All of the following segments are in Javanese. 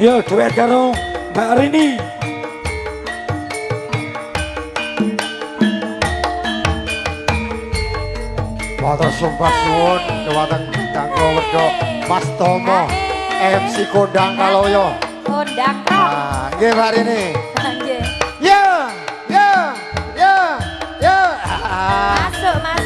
Yo duet karo Mbak Rini. Matur sumpah suwun dhumateng Kang Werdo Mas Tomo MC Kondang Kaloyo. Kondang Rock. Ah, nggih Mbak Rini. Nggih. Ya, ya, ya, ya. Masuk Mas.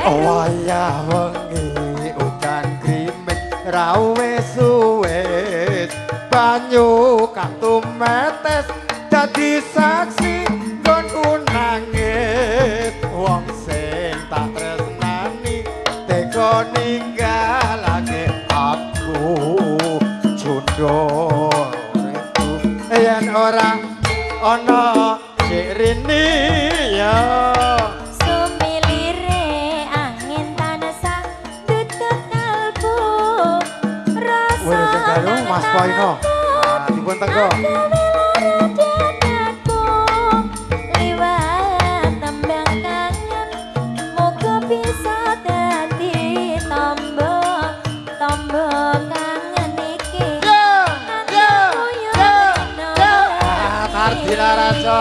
Wayah wengi udan grimis ra wis suwes banyu kang tumetes dadi saksi nggonku nangis wong sing tak tresnani tega ninggalake aku jundho uripku yen ora ana Cik Rini ya. Sumilire angin tansah tutut kalbu rasa Wis karo Mas Poino. Ah, dipun tenggo. Liwat tembang kangen muga bisa dadi tombo tombo kangen iki. Ya, ya, ya, ya. Ah, Tardila Raja.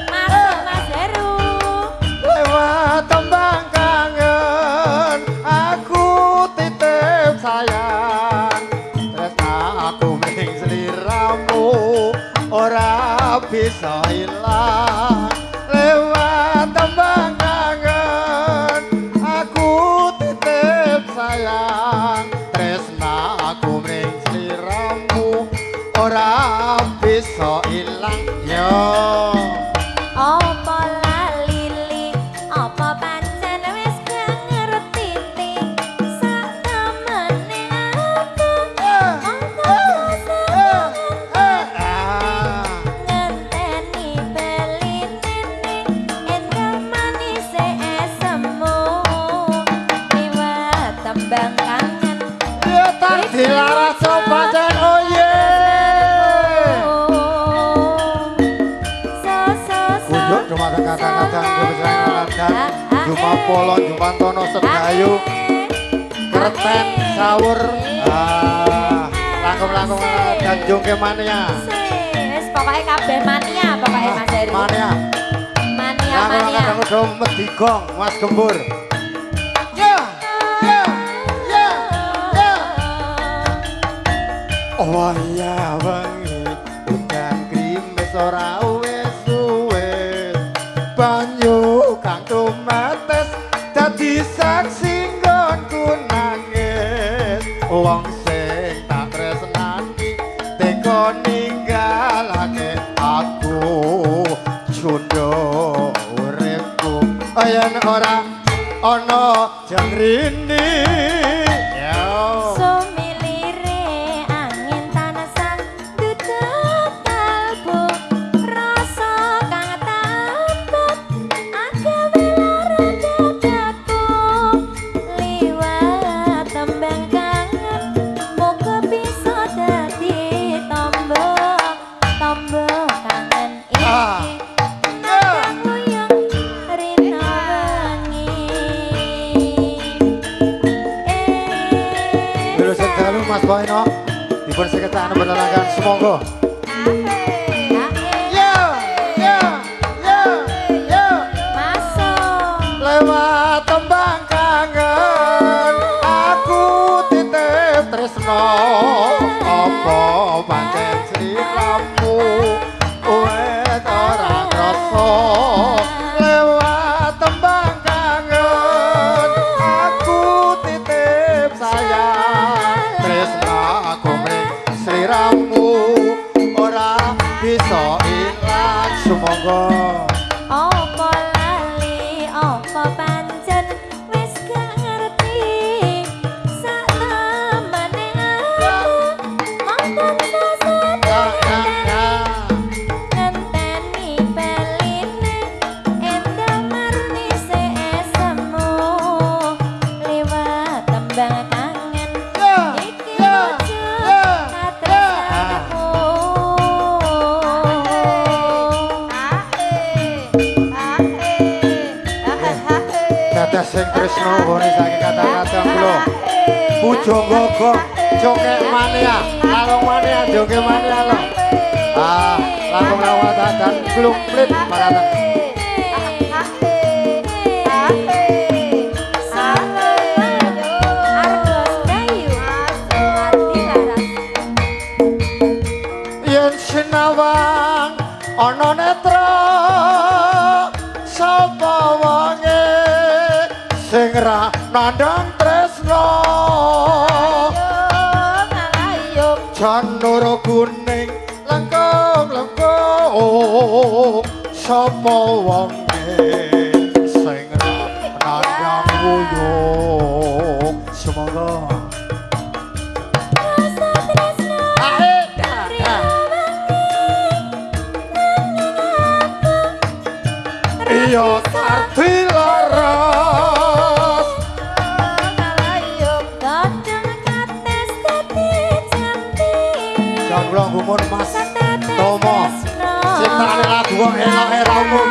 Masuk Mas Heru. Lewat tembang kangen aku titip sayang tresna aku ming sliramu ora bisa ilang lewat tembang kangen aku titip sayang tresna aku ming sliramu ora bisa ilang yo. Apa lalili, apa pancen wis gak ngerti ti sak temene aku mongko ngenteni beline endah manise esemu liwat tembang kangen. Ya Tardila Raja pancen oh ye. Kunjuk dumateng kadang-kadang kebesaran Jumapolo Jumantono Sedayu Kerten Sawur ah langkung-langkung Tanjung Kemania. Wis pokoke kabeh mania pokoke Mas Heru. Mania. Mania mania. Langkung-langkung Medigong Mas Gembur. Ya ya ya ya. Oh ya wengi udan grimis ora wis suwes banyu kang tumetes dadi saksi nggonku nangis wong sing tak tresnani tega ninggalake aku jundho uripku yen ora ana jeng Rini yo. Sumilire angin tansah duduk kalbu rasa kang tambah agawe lara dadaku liwat tembang kangen muga bisa dadi tombo tombo kangen iki nandang wuyung rina wengi. Wilujeng dalu Mas Boyno dipun sekecaan berlanggan sumangga. Ya ya ya ya. Masuk. Lewat tembang kangen aku titip tresno apa pancen sliramu wis ora krasa lewat tembang kangen aku titip sayang tresno aku mring sliramu ora bisa ilang sumangga. Apa lali, apa pancen wis gak ngerti sak temene aku mong tansah ngenteni beline endah marnise esemu liwat tembang kangen iki wujud katresnanku. Sing tresno gone saking kata-kata kula. Pujangga gong jongke mania, lalung mania jongke mania lho. Ah, langkung lawatan klumplit maratan. Yen sinawang ana netra sapa wonge sing ra nandhang tresna janur kuning lengkung-lengkung sapa wonge sing ra nandhang wuyung Semoga iya arti laras Jangan kula gumun Mas Tomo. Ciptaane lagu wong eloke ra umum.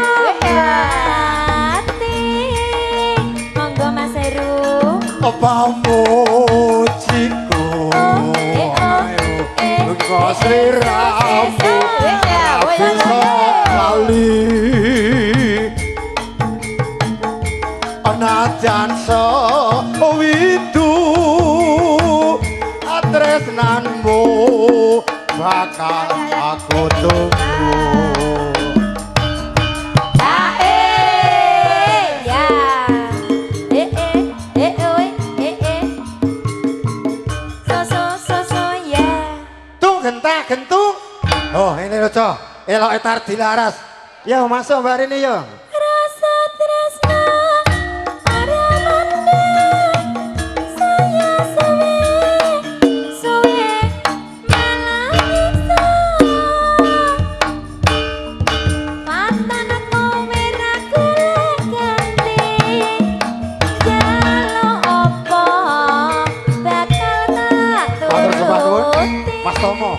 Monggo Mas Heru. Apa mujiku ayo sliramu bisa lali anajan sewidu atresnanmu bakal aku tunggu. Gentung. Oh, ini lho, Cok. Eloke tar dilaras. Ya masuk Mbak Rini yo. Rasa tresna ora mandek saya suwe suwe malah nyiksa mantan kowe ra golek ganti jaluk opo bakal tak Matur sembah nuwun turuti. Mas Tomo.